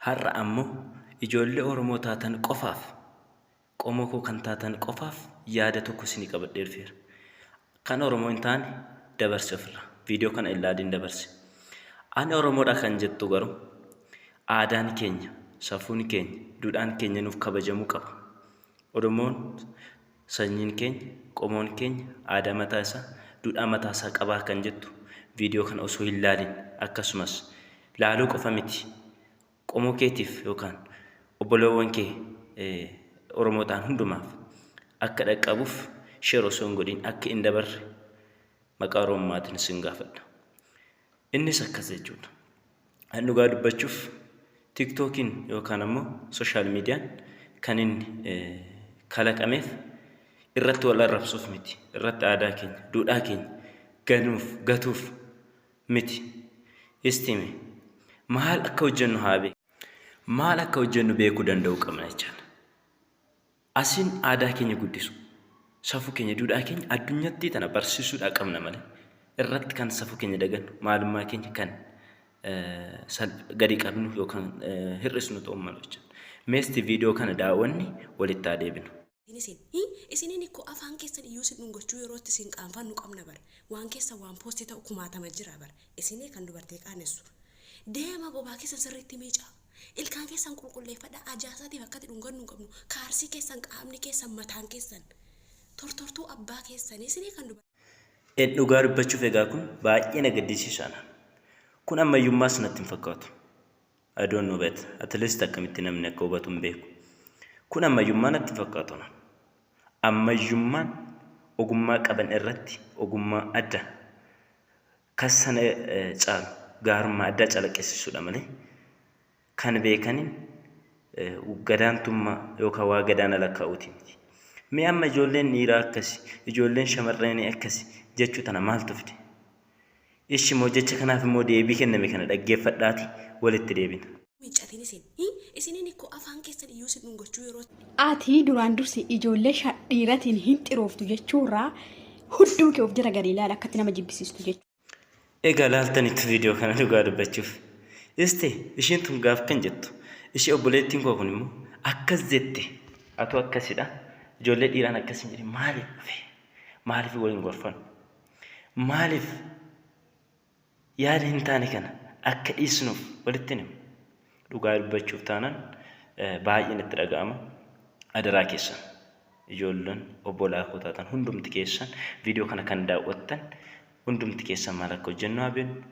Har'a ammoo ijoollee Oromoo taatan qofaaf, qomoo koo kan taatan qofaaf yaada tokko isinii qabadhee dhufeera. Kan Oromoo hin taane dabarsi ofirraa. Viidiyoo kana hin laaliin dabarsi. Ani Oromoodha kan jettu garuu aadaan keenya, safuun keenya, duudhaan keenya nuuf kabajamuu qaba. Oromoon sanyiin keenya, qomoon keenya aadaa mataa isaa, duudhaa mataa isaa qabaa kan jettu viidiyoo kana osoo hin laalin akkasumas laaluu qofa miti qomoo keetiif yookaan obboleewwan kee Oromoo ta'an hundumaaf akka dhaqqabuuf share osoo hin godhin akka hin dabarre maqaa Oromummaatiin isin gaafadha. Innis akkas jechuudha. An dhugaa dubbachuuf TikTokiin yookaan ammoo social miidiyaan kan inni kalaqameef irratti wal arrabsuuf miti. Irratti aadaa keenya, duudhaa keenya ganuuf, gatuuf miti. Istime maal akka hojjennu haa beeknu. Maal akka hojjennu beekuu danda'uu qabna jechaadha. Asiin aadaa keenya guddisuu, safuu keenya, duudhaa keenya addunyattii tana barsiisuudhaa qabna malee irratti kan safuu keenya dagannu, maalummaa keenya kan gadi qabnu yookaan hir'isnu ta'uu malu jechuudha. Meesti viidiyoo kana daawwanni walitti haa deebinu. Isin isiniin ikkoo afaan keessan iyyuu isin dhungachuu yerootti isin qaanfannu qabna bara. Waan keessan waan post ta'u kumaatama jira bara. Isinii kan dubartii qaanessu. Deema bobaa keessan sirriitti miicaa. Ilkaan keessan qulqulleeffadhaa. Ajaasaatiif akkati dhungannu hin qabnu. Kaarsii keessan qaamni keessan mataan keessan. Tortortuu abbaa keessanii isinii kan dubartii. Dhugaa dubbachuuf egaa kun baay'ee na gaddisiisa ana. Kun ammayyummaas natti hin fakkaatu. I don't know but at least akkamitti namni akka hubatu hin beeku. Kun ammayyummaa natti hin fakkaatu ana. Ammayyummaan ogummaa qaban irratti ogummaa adda kan sana caalu gaarummaa addaa calaqqisiisuudha malee kan beekaniin gadaantummaa yookaan waa gadaana lakkaa'uuti miti. Mee amma ijoolleen dhiiraa akkasi, ijoolleen shamarranii akkasi jechuu tana maaltu fide? Ishi immoo jecha kanaaf immoo deebii kenname kana dhaggeeffadhaati walitti deebina. Miiccatiin isin. Isiniin ikkoo afaan keessan iyyuu isin dhungachuu yeroo. Ati duraan dursi ijoollee dhiiratiin hin xirooftu jechuurraa hudduu kee of jala gadi ilaali akkatti nama jibbisiistu jechuudha. Egaa laaltanitti viidiyoo kana dhugaa dubbachuuf. Isti ishiin tun gaaf kan jettu ishee obboleettiin koo kun immoo akkas jette atu akkasidha ijoollee dhiiraan akkas hin jedhin maaliif dhufe maaliif waliin gorfan maaliif yaada hin taane kana akka dhiisnuuf walitti hin himu. Dhugaa dubbachuuf taanaan baay'een itti dhaga'ama. Adaraa keessan ijoolleen obbolaa koo taatan hundumti keessan viidiyoo kana kan daawwattan hundumti keessan maal akka hojjennu haa beeknu.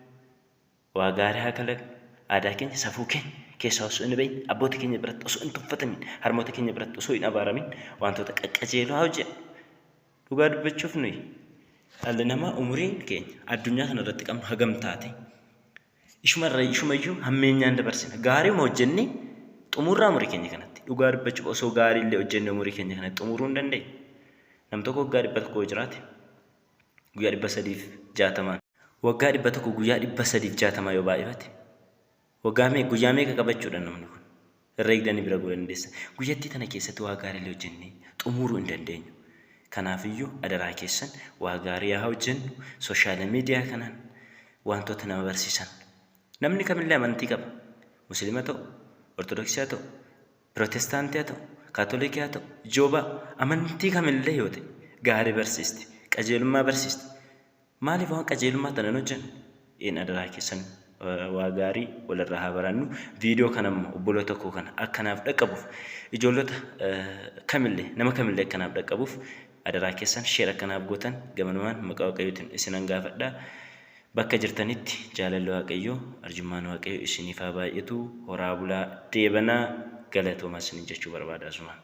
Waa gaarii haa kalaqnu. Aadaa keenya safuu keenya keessaa osoo hin bahin abboota keenya biratti osoo hin tuffatamin harmoota keenya biratti osoo hin abaaramin wantoota qaqqajeeloo haa hojjennu. Dhugaa dubbachuuf nuyi dhalli namaa umuriin keenya addunyaa kana irratti qabnu hagam taate ishumarra ishumayyuu hammeenyaan dabarsina. Gaariuma hojjennee xumurraa umurii keenya kanatti. Dhugaa dubbachuuf osoo gaarii illee hojjennee umurii keenya kanatti xumuruu hin dandeenyu. Nam tokko waggaa 100 yoo jiraate guyyaa 360 waggaa 100 guyyaa 360 yoo baay'ifate Waggaa meeqa, guyyaa meeqa qabachuudha namni kun? Herreegdanii bira ga'uu dandeessa. Guyyattii tana keessatti waa gaariilee hojjennee xumuruu hin dandeenyu. Kanaafiyyuu adaraa keessan waa gaarii haa hojjennu. Sooshaal miidiyaa kanaan wantoota nama barsiisan. Namni kamillee amantii qaba. Musliima ta'u, Ortodoksii haa ta'u, Pirotestaantii haa ta'u, Kaatolikii haa ta'u, Joobaa amantii kamillee yoo ta'e gaarii barsiisti, qajeelummaa barsiisti. Maaliif waan qajeelummaa tana hin hojjennu? Een adaraa keessan waa gaarii walirraa haa barannu. Viidiyoo kana immoo obboloota koo kana akka naaf dhaqqabuuf ijoollota kamillee nama kamillee akka naaf dhaqqabuuf adaraa keessan share akka naaf gootan gamanumaan maqaa Waaqayyootiin isinan gaafadha. Bakka jirtanitti jaalalli Waaqayyoo arjummaan Waaqayyoo isiniif haa baay'atu. Horaa bulaa deebanaa galatoomaa isinin jechuu barbaada asumaan.